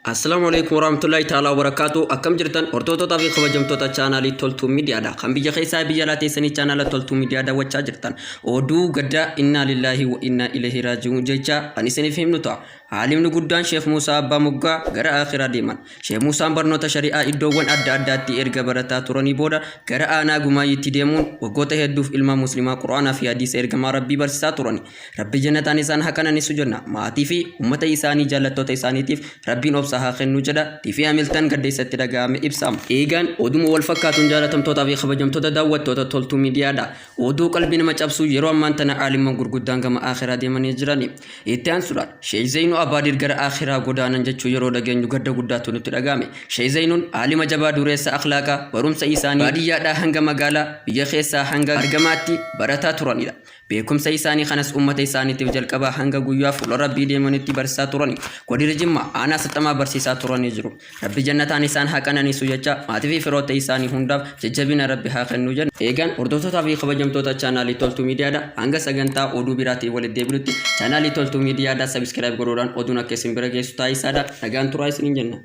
Assalaamu alaikum warahmatullahi ta'ala wabarakaatu. Akkam jirtan hordoftoota fi kabajamtoota chaanaalii Toltuu Miidiyaadha. Kan biyya keessaa biyya alaa teessanii chaanaala Toltuu Miidiyaa daawwachaa jirtan. Oduu gaddaa innaa lillaahi wa innaa ilaihi raaji'uun jecha kan isiniif himnu ta'a. Aalimni guddaan Sheekh Muusaa Abbaa Moggaa gara Aakhiraa deeman. Sheekh Muusaan barnoota shari'aa iddoowwan adda addaatti erga barataa turanii booda gara aanaa Gumaayyiitti deemuun waggoota hedduuf ilmaan Muslimaa Qur'aanaa fi Hadiisa ergamaa Rabbii barsiisaa turani. Rabbi jannataan isaan haa qananiisu jenna. Maatii fi ummata isaanii jaallattoota isaaniitiif Rabbiin obsa haa kennu jedha. TV Hamilton gadda isatti dhaga'ame ibsa. Eegaan oduma wal fakkaatuun jaalatamtootaa fi kabajamtoota daawwattoota Toltuu Miidiyaadha. Oduu qalbii nama cabsu yeroo ammaan tana aalimman gurguddaan gama aakhiraa deemanii jirani. Itti aansuudhaan Sheikh Zeynuu Abaadir gara aakhiraa godaanan jechuu yeroo dhageenyu gadda guddaatu nutti dhaga'ame. Sheikh Zeynuun aalima jabaa dureessa akhlaaqaa barumsa isaanii baadiyyaadhaa hanga magaalaa biyya keessaa hanga argamaatti barataa turanidha. Beekumsa isaanii kanas ummata isaaniitiif jalqabaa hanga guyyaa fuula Rabbii deemanitti barsiisaa turani. Godina Jimmaa aanaa Saxamaa barsiisaa turanii jiru. Rabbi jannataan isaan haa qananiisu jecha maatii fi firoota isaanii hundaaf jajjabina Rabbi haa kennu jenna. Eegaan hordoftootaa fi kabajamtoota chaanaalii Toltuu Miidiyaadha. Hanga sagantaa oduu biraatiin walitti deebinutti chaanaalii Toltuu Miidiyaadha subscribe godhuudhaan oduun akka isin bira geessu taasisaadha. Nagaan turaa isiniin jenna.